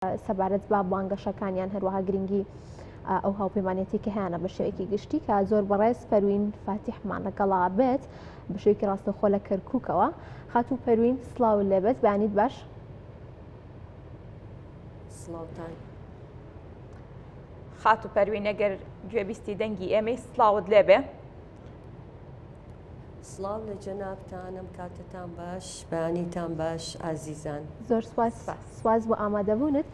سەبارەت بە بانگەشەکانیان هەروەها گرنگی ئەو هاوپەیمانەتی کە هەیانە بە شێوەیەکی گشتی کە زۆر بەڕێز پەروین فاتیحمان لەگەڵا بێت بە شێوەیەکی ڕاستەوخۆ لە کەرکووکەوە خاتوو پەروین سڵاو لێبێت بەیانیت باش. سڵاوتان. خاتوو پەروین ئەگەر گوێبیستی دەنگی ئێمەی سڵاوت لێبێ. سڵاو لە جەنابتان ئەم کاتەتان باش بەیانیتان باش ئازیزان. زۆر سپاس سپاس بۆ ئامادەبوونت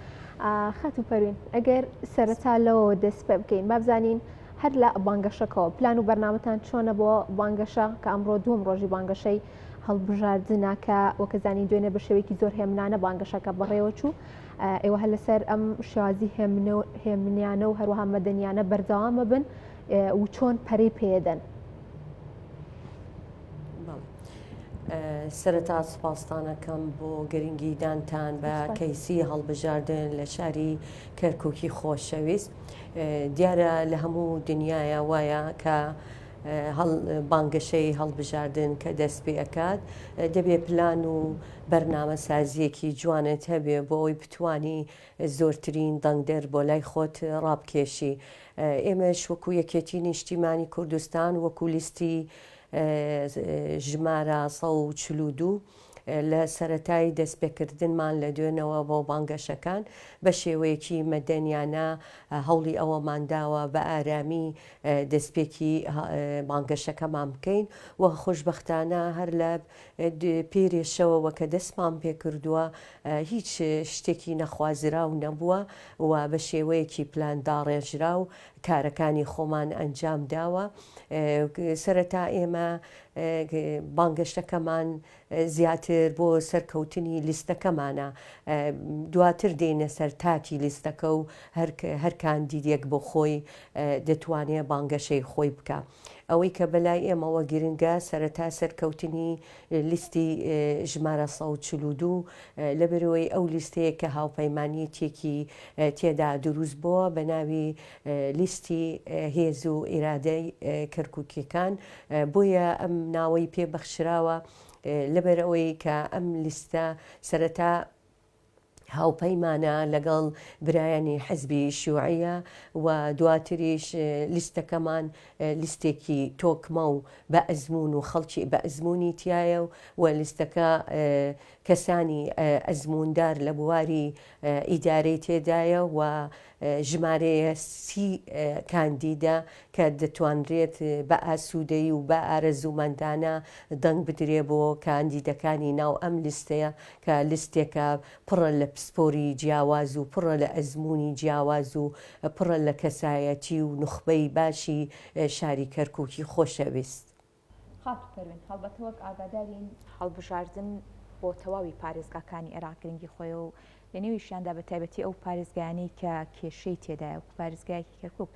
خاتوو پەروین ئەگەر سەرەتا لەوەوە دەست پێ بکەین با بزانین هەر لە بانگەشەکەوە پلان و بەرنامەتان چۆنە بۆ بانگەشە کە ئەمڕۆ دووەم ڕۆژی بانگەشەی هەڵبژاردنە کە وەکە زانین دوێنێ بە شێوەیەکی زۆر هێمنانە بانگەشەکە بەڕێوە چوو ئێوە هەر لەسەر ئەم شێوازی هێمنیانە و هەروەها مەدەنیانە بەردەوامە بن و چۆن پەرەی پێدەن؟ سەرەتا سوپاستان ئەکەم بۆ گرنگیدانتان بە کەیسی هەڵبژاردن لە شاری کەرککی خۆشەویست دیارە لە هەموو دنیاە وایە کە بانگەشەی هەڵبژاردن کە دەست پێ ئەکات دەبێ پلان و بەرنامە سازیەکی جوانت هەبێ بۆ ئەوی بتانی زۆرترین دەنگدەر بۆ لای خۆت ڕابکێشی. ئێمەش وەکو یەکێتی نیشتیمانی کوردستان وەکو لیستی ژمارە 142 لە سەرەتای دەستپێکردنمان لە دوێنەوە بۆ بانگەشەکان بە شێوەیەکی مەدەنیانە هەوڵی ئەوەمان داوە بە ئارامی دەستپێکی بانگەشەکەمان بکەین و خۆشبەختانە هەر لە پێرێ شەوەوە کە دەستمان پێکردووە هیچ شتێکی نەخوازراو نەبووە و بە شێوەیەکی پلان داڕێژراو کارەکانی خۆمان ئەنجام داوە. سەرەتا ئێمە بانگەشەکەمان زیاتر بۆ سەرکەوتنی لیستەکەمانە، دواتر دێینە سەر تاکی لیستەکە و هەر کاندیدێک بۆ خۆی دەتوانێ بانگەشەی خۆی بکا. ئەوەی کە بەلای ئێمەوە گرنگە سەرەتا سەرکەوتنی لیستی ژمارە 142 لەبەرئەوەی ئەو لیستەیە کە هاوپەیمانیەتیەکی تێدا دروست بووە بە ناوی لیستی هێز و ئیرادەی کەرکوکیەکان بۆیە ئەم ناوەی پێ بەخشراوە لەبەرئەوەی کە ئەم لیستە سەرەتا هاوپەیمانە لەگەڵ برایانی حزبی شیوعیە و دواتریش لیستەکەمان لیستێکی تۆکمە و بە ئەزموون و خەڵکی بە ئەزموونی تایە و لیستەکە کەسانی ئەزمووندار لە بواری ئیدارەی تێدایە و ژمارەیە سی کاندیدە کە دەتوانرێت بە ئاسوودەیی و بە ئارەزوومەندانە دەنگ بدرێ بۆ کاندیدەکانی ناو ئەم لیستەیە کە لیستێکە پڕە لە پسپۆری جیاواز و پڕە لە ئەزموونی جیاواز و پڕە لە کەسایەتی و نوخبەی باشی شاری کەرکووکی خۆشەویست. خاتوو پەروین، هەڵبەتە وەک ئاگادارین هەڵبژاردن بۆ تەواوی پارێزگاکانی عێراق گرنگی خۆیە و لە نێویشیاندا بە تایبەتی ئەو پارێزگایانەی کە کێشەی تێدایە وەکو پارێزگایەکی کەرکوک،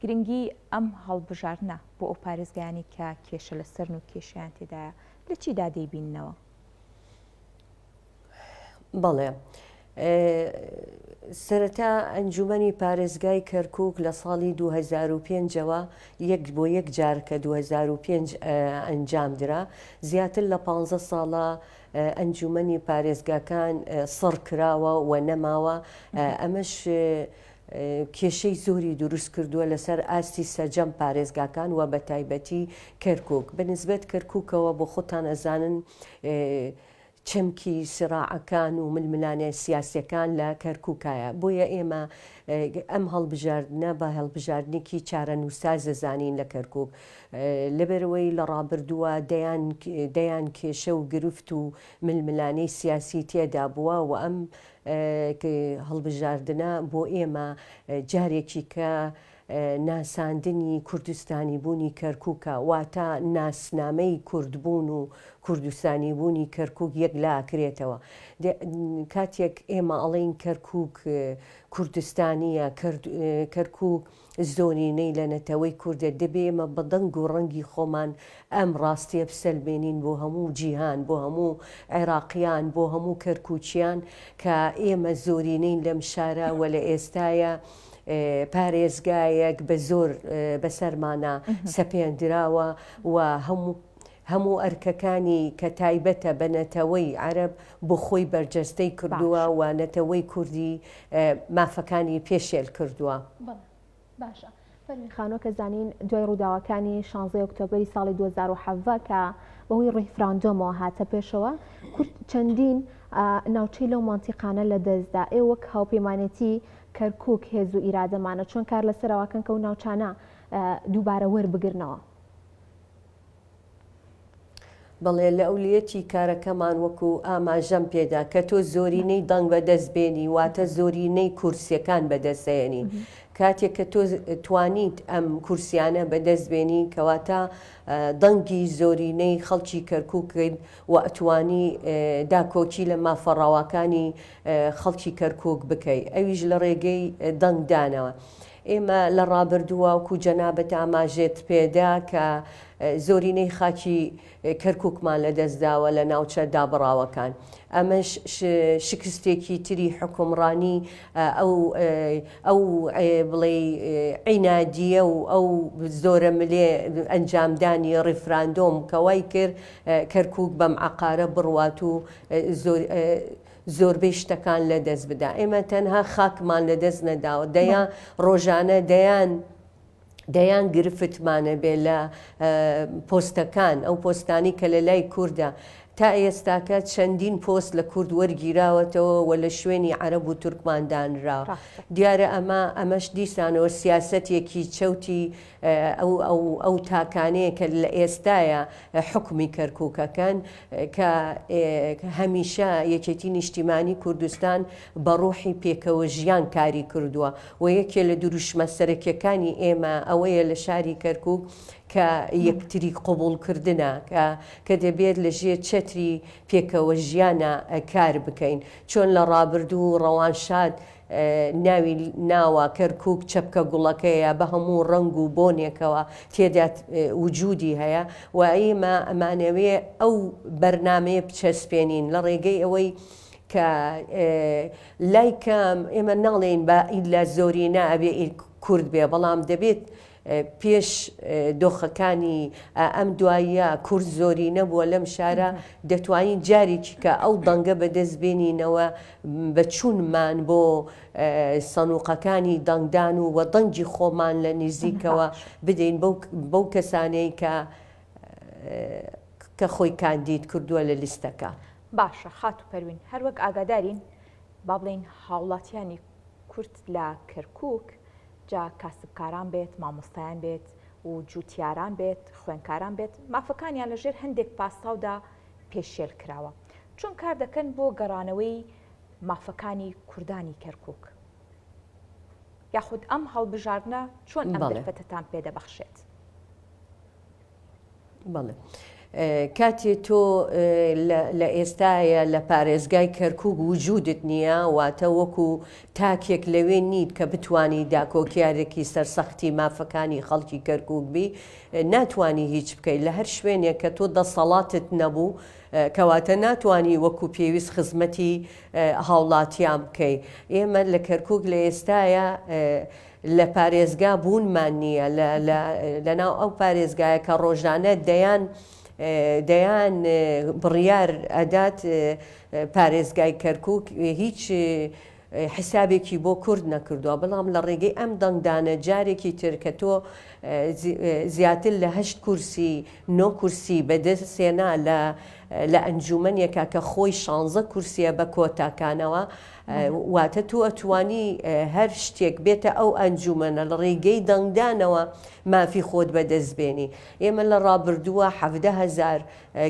گرنگی ئەم هەڵبژاردنە بۆ ئەو پارێزگایانەی کە کێشە لەسەرن و کێشەیان تێدایە لە چیدا دەیبیننەوە؟ بەڵێ. سەرەتا ئەنجومەنی پارێزگای کەرکوک لە ساڵی 2005ەوە یەک بۆ یەک جار کە 2005 ئەنجام درا زیاتر لە 15 ساڵە ئەنجومەنی پارێزگاکان سڕ کراوە و نەماوە ئەمەش کێشەی زۆری دروست کردووە لەسەر ئاستی سەرجەم پارێزگاکان و بە تایبەتی کەرکوک بە نسبەت کەرکوکەوە بۆ خۆتان ئەزانن چەمکی سیڕاعەکان و ململانێ سیاسیەکان لە کەرکوکایە بۆیە ئێمە ئەم هەڵبژاردنە بە هەڵبژاردنێکی چارەنووساز دەزانین لە کەرکوک لەبەرئەوەی لە ڕابردووە دەیان دەیان کێشە و گرفت و ململانێی سیاسی تێدا بووە و ئەم هەڵبژاردنە بۆ ئێمە جارێکی کە ناساندنی کوردستانیبوونی کەرکوکە، واتە ناسنامەی کوردبوون و کوردستانیبوونی کەرکوک یەکلاکرێتەوە. کاتێک ئێمە ئەڵێین کەرکوک کوردستانییە، کەرکوک زۆرینەی لە نەتەوەی کوردە، دەبێ ئێمە بە دەنگ و ڕەنگی خۆمان ئەم ڕاستییە بسەلمێنین بۆ هەموو جیهان، بۆ هەموو عێراقیان، بۆ هەموو کەرکوکیان کە ئێمە زۆرینەین لەم شارە و لە ئێستایا پارێزگایەک بە زۆر بەسەرمانا سەپێندراوە و هەموو. هەموو ئەرکەکانی کە تایبەتە بە نەتەوەی عەرەب بۆ خۆی بەرجەستەی کردووە و نەتەوەی کوردی مافەکانی پێشێل کردووە. بەڵێ باشە فەرمی خانۆ کە زانین دوای ڕووداوەکانی شانزەی ئۆکتۆبەری ساڵی 2017 کە بەهۆی ڕیفراندۆمەوە هاتە پێشەوە کورد چەندین ناوچەی لەو مەنتیقانە لەدەستدا ئێوە وەک هاوپەیمانێتی کەرکوک هێز و ئیرادەمانە چۆن کار لەسەر ئەوەکەن کە ئەو ناوچانە دووبارە وەربگرنەوە؟ بەڵێ لە ئەولیەتی کارەکەمان وەکو ئاماژەم پێدا کە تۆ زۆرینەی دەنگ بەدەست بێنی واتە زۆرینەی کورسیەکان بەدەستێنی کاتێک کە تۆ توانیت ئەم کورسیانە بەدەست بێنی کەواتە دەنگی زۆرینەی خەڵکی کەرکووکت و ئەتوانی داکۆکی لە مافە ڕەواکانی خەڵکی کەرکووک بکەی ئەویش لە ڕێگەی دەنگدانەوە. ئێمە لە ڕابردووە وەکو جەنابت ئاماژەت پێدا کە زۆرینەی خاکی کەرکوکمان لەدەستداوە لە ناوچە دابڕاوەکان. ئەمەش شکستێکی تری حوکمڕانی ئەو ئەو بڵێی عینادییە و ئەو زۆرەملێ ئەنجامدانی ڕیفراندۆم کە وای کرد کەرکوک بەم عەقارە بڕوات و زۆر زۆربەی شتەکان لەدەست بدا. ئێمە تەنها خاکمان لەدەست نەداوە، دەیان ڕۆژانە دەیان دەیان گرفتمان هەبێ لە پۆستەکان، ئەو پۆستانی کە لە لای کوردە. تا ئێستاکە چەندین پۆست لە کورد وەرگیراوەتەوە و لە شوێنی عەرەب و تورکمان دانراوە. دیارە ئەمە ئەمەش دیسانەوە سیاسەتێکی چەوتی ئەو ئەو ئەو تاکانەیە کە لە ئێستایا حوکمی کەرکوکەکەن کە هەمیشە یەکێتی نیشتیمانی کوردستان بە ڕوحی پێکەوە ژیان کاری کردووە و یەکێ لە دروشمە سەرەکیەکانی ئێمە ئەوەیە لە شاری کەرکوک کە یەکتری قبوڵ کردنە کە کە دەبێت لە ژێر چەتری پێکەوە ژیانە کار بکەین چۆن لە ڕابردوو ڕەوانشاد ناوی ناوە کەرکوک چەپکە گوڵەکەیە بە هەموو ڕەنگ و بۆنێکەوە تێدا وجودی هەیە و ئێمە ئەمانەوێ ئەو بەرنامەیە بچەسپێنین لە ڕێگەی ئەوەی کە لای کەم ئێمە ناڵێین بە ئیلا زۆرینە ئەبێ کورد بێ بەڵام دەبێت پێش دۆخەکانی ئەم دواییە کورد زۆرینە بووە لەم شارە، دەتوانین جارێکی کە ئەو دەنگە بەدەست بێنینەوە بە چوونمان بۆ سەنوقەکانی دەنگدان و وە دەنگی خۆمان لە نزیکەوە بدەین بەو کەسانەی کە کە خۆی کاندید کردووە لە لیستەکە. باشە خاتوو پەروین هەر وەک ئاگادارین با بڵێین هاوڵاتیانی کورد لە کەرکوک جا کاسبکاران بێت، مامۆستایان بێت و جووتیاران بێت، خوێندکاران بێت، مافەکانیان لە ژێر هەندێک پاساودا پێشێل کراوە. چۆن کار دەکەن بۆ گەڕانەوەی مافەکانی کوردانی کەرکووک؟ یاخود ئەم هەڵبژاردنە چۆن ئەم دەرفەتەتان پێ دەبەخشێت؟ بەڵێ کاتێ تۆ لە ئێستاە لە پارێزگای کەرکک وجودت نییە واتە وەکو تاکێک لەوێ نیت کە بتانی داکۆکیارێکی سەرسەختی مافەکانی خەڵکی کەرکک بی ناتانی هیچ بکەیت لە هەر شوێنێک کە تۆ دەسەڵاتت نەبوو کەواتە ناتانی وەکو پێویست خزمەتی هاوڵاتیان بکەی ئێمە لە کەرکک لە ئێستاە لە پارێزگا بوونمان نییە لە لە لەناو ئەو پارێزگایە کە ڕۆژانە دەیان دەیان بڕیار ئەدات پارێزگای کەرکک هیچ حسابێکی بۆ کورد نەکردووە بەڵام لە ڕێگەی ئەم دەنگدانە جارێکی تر کە تۆ زیاتر لە هەشت کورسی نۆ کورسی بەدەستێنا لە لە ئەنجومەنێکا کە خۆی شانزە کورسیە بە کۆتاکانەوە واتە تۆ ئەتوانی هەر شتێک بێتە ئەو ئەنجومەنە لە ڕێگەی دەنگدانەوە مافی خۆت بەدەست بێنی ئێمە لە ڕابردووە 17هزار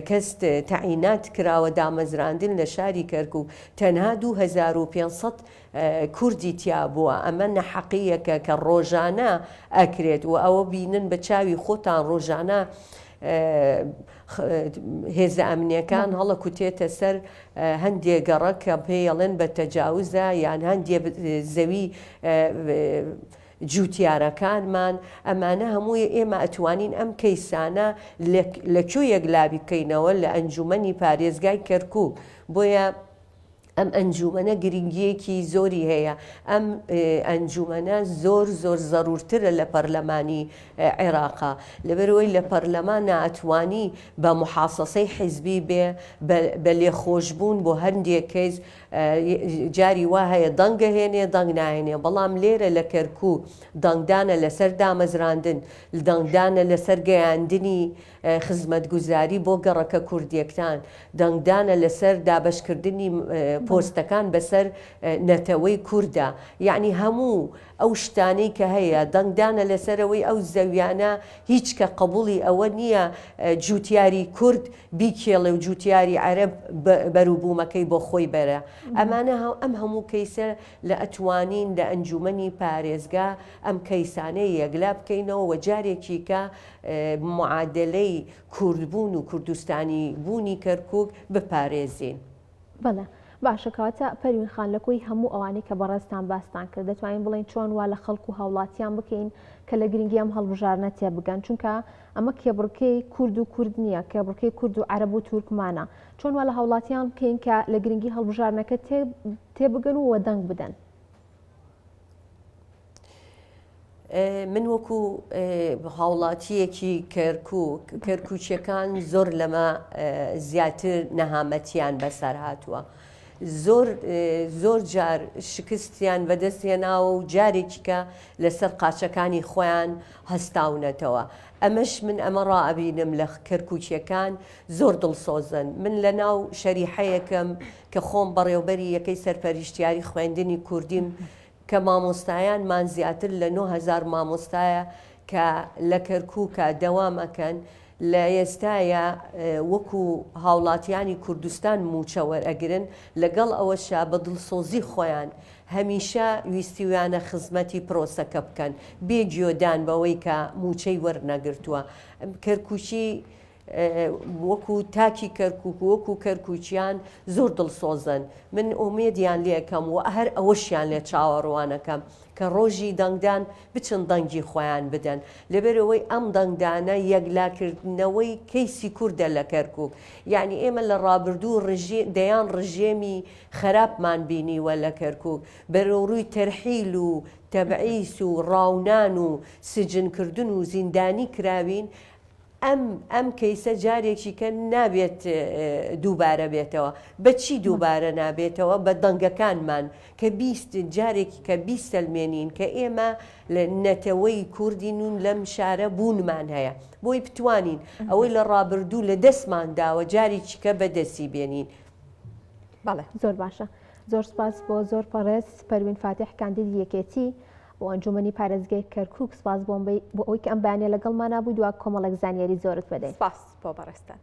کەس تەعینات کراوە دامەزراندن لە شاری کەرکک تەنها 2500 کوردی تیا بووە ئەمە نەحەقیەکە کە ڕۆژانە ئەکرێت و ئەوە بینن بە چاوی خۆتان ڕۆژانە هێزە ئەمنیەکان هەڵەکوتێتە سەر هەندێ گەڕەک کە پێیەڵێن بە تەجاوزە یان هەندێ زەوی جوتیارەکانمان ئەمانە هەمووی ئێمە ئەتوانین ئەم کەیسانە لە کوێ یەکلابی بکەینەوە لە ئەنجومەنی پارێزگای کەرکوک بۆیە. ئەم ئەنجومەنە گرنگییەکی زۆری هەیە، ئەم ئەنجومەنە زۆر زۆر زەرورترە لە پەرلەمانی عێراقا، لەبەرئەوەی لە پەرلەمانا ئەتوانی بە محاسەسەی حیزبی بێ، بە لێخۆشبوون بۆ هەندێک کەیس، جاری وا هەیە دەنگ ئەهێنێ دەنگ ناهێنێ، بەڵام لێرە لە کەرکوک دەنگدانە لەسەر دامەزراندن، دەنگدانە لەسەر گەیاندنی خزمەتگوزاری بۆ گەڕەکە کوردییەکان، دەنگدانە لەسەر دابەشکردنی پۆستەکان بەسەر نەتەوەی کورددا، یەعنی هەموو ئەو شتانەی کە هەیە، دەنگدانە لەسەر ئەوەی ئەو زەویانە هیچ کە قبوڵی ئەوە نییە جوتیاری کورد بیکێڵێ و جوتیاری عەرەب بەروبوومەکەی بۆ خۆی بەرە. ئەمانە ئەم هەموو کەیسە لە ئەتوانین لە ئەنجومەنی پارێزگا ئەم کەیسانە یەکلا بکەینەوە و جارێکیکە معادەلەی کوردبوون و کوردستانی بوونی کەرکوک بپارێزین. بەڵێ باشە کەواتە پەروین خان لە کۆی هەموو ئەوانەی کە بەڕێزتان باستان کرد دەتوانین بڵێین چۆن وا لە خەڵک و هاوڵاتیان بکەین کە لە گرنگی ئەم هەڵبژاردنە تێبگەن چونکە ئەمە کێبڕکێی کورد و کورد نییە کێبڕکێی کورد و عەرەب و تورکمانە چۆن وا لە هاوڵاتیان بکەین کە لە گرنگی هەڵبژاردنەکە تێبگەن و وەدەنگ بدەن؟ من وەکو هاوڵاتیەکی کەرکوک، کەرکوکیەکان زۆر لەمە زیاتر نەهامەتیان بەسەر هاتووە. زۆر زۆر جار شکستیان بەدەست هێناوە و جارێکیکە لەسەر قاچەکانی خۆیان هەستاونەتەوە. ئەمەش من ئەمە ڕائەبینم لە کەرکوکیەکان زۆر دڵسۆزن. من لە ناو شەریحەیەکم کە خۆم بەڕێوبەری یەکەی سەرپەریشتیاری خوێندنی کوردیم کە مامۆستایانمان زیاتر لە 9000 مامۆستایە کە لە کەرکووکە دەوام ئەکەن لە ئێستایا وەکو هاوڵاتیانی کوردستان مووچە وەرئەگرن لەگەڵ ئەوەشا بە دڵسۆزی خۆیان هەمیشە ویستیویانە خزمەتی پرۆسەکە بکەن بێ گوێدان بەوەی کە مووچەی وەرنەگرتووە کەرکووکی وەکو تاکی کەرکوک و وەکو کەرکوکیان زۆر دڵسۆزن من ئومێدیان لێکەم و هەر ئەوەشیان لێ چاوەڕوانەکەم کە ڕۆژی دەنگدان بچن دەنگی خۆیان بدەن لەبەرئەوەی ئەم دەنگدانە یەکلاکردنەوەی کەیسی کوردە لە کەرکوک یعنی ئێمە لە ڕابردوو ڕژێ دەیان ڕژێمی خراپمان بینیوە لە کەرکوک بەرەوڕووی تەرحیل و تەبعیس و ڕاونان و سجنکردن و زیندانی کراوین ئەم ئەم کەیسە جارێکی کە نابێت دووبارە بێتەوە. بە چی دووبارە نابێتەوە؟ بە دەنگەکانمان کە بیست جارێکی کە بیسەلمێنین کە ئێمە لە نەتەوەی کوردین و لەم شارە بوونمان هەیە. بۆی بتوانین ئەوەی لە ڕابردوو لە دەستمان داوە جارێکی کە بەدەستی بێنین. بەڵێ. زۆر باشە. زۆر سپاس بۆ زۆر بەڕێز پەروین فاتیح کاندیدی یەکێتی. بۆ ئەنجومەنی پارێزگای کەرکوک سپاس بۆم بۆ ئەوەی کە ئەم بەیانە لەگەڵمانا بووی دوا کۆمەڵێک زانیاری زۆرت پێدەین. سپاس بۆ بەڕێزتان.